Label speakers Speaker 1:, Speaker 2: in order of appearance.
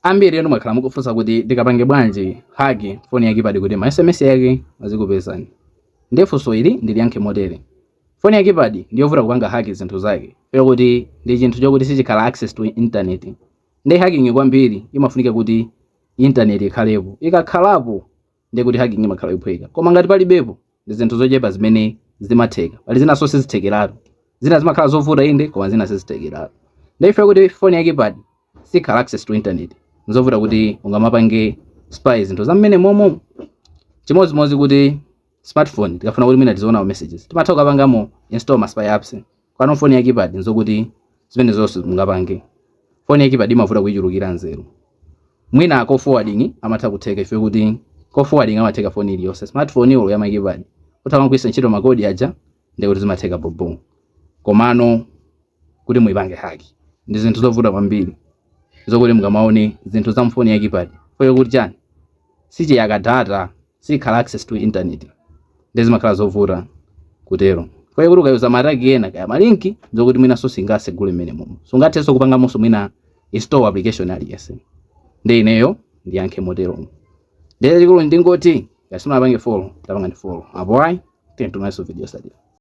Speaker 1: Ambiri enu mwakhala mukufunsa kuti ndikapange bwanji hack foni ya keypad kuti ma SMS yake azikupezani. Ndiye funso ili ndiliyankhe motere. Foni ya keypad ndiyovuta kupanga hack zinthu zake, kuti ndi chinthu chokuti sichikhala access to internet. Ndi hacking kwambiri imafunika kuti internet ikhalepo. Ikakhalapo, ndiye kuti hacking imakhala yophweka. Koma ngati palibepo, ndi zinthu zochepa zimene zimatheka. Pali zinanso sizithekeratu. Zina zimakhala zovuta inde, koma zina sizithekeratu. Ndiye kuti foni ya keypad sikhala access to internet, nzovuta kuti ungamapange spy zinthu za mmene momo. Chimodzimodzi kuti smartphone, tikafuna kuti mwina tiziona ma messages, timatha kukapangamo install ma spy apps. Kwano foni ya keypad nzokuti zimene zonse mungapange. Foni ya keypad imavuta kuichulukira nzeru. Mwina call forwarding amatha kutheka, ife kuti call forwarding amatheka foni iliyonse, smartphone olo ya ma keypad, utha kugwiritsa ntchito ma code aja, ndiye kuti zimatheka bobo. Komano kuti muipange hack ndi zinthu zovuta kwambiri, zokuti mungamaone zinthu za mfoni ya keypad, foyo kuti chani, sichiyaka data, sikhala access to internet, ndi zimakhala zovuta kutero. Foyo kuti ukayuza ma attack ena, kaya ma link, zokuti mwinanso singasegule mmene momo, sungathenso kupangamonso mwina install application aliyense. Ndi ineyo ndiyankhe motero. Ndiye chikulu ndingoti ngati simunapange follow, tapanga ndi follow apo. Ayi, tiye tionanso video yotsatira.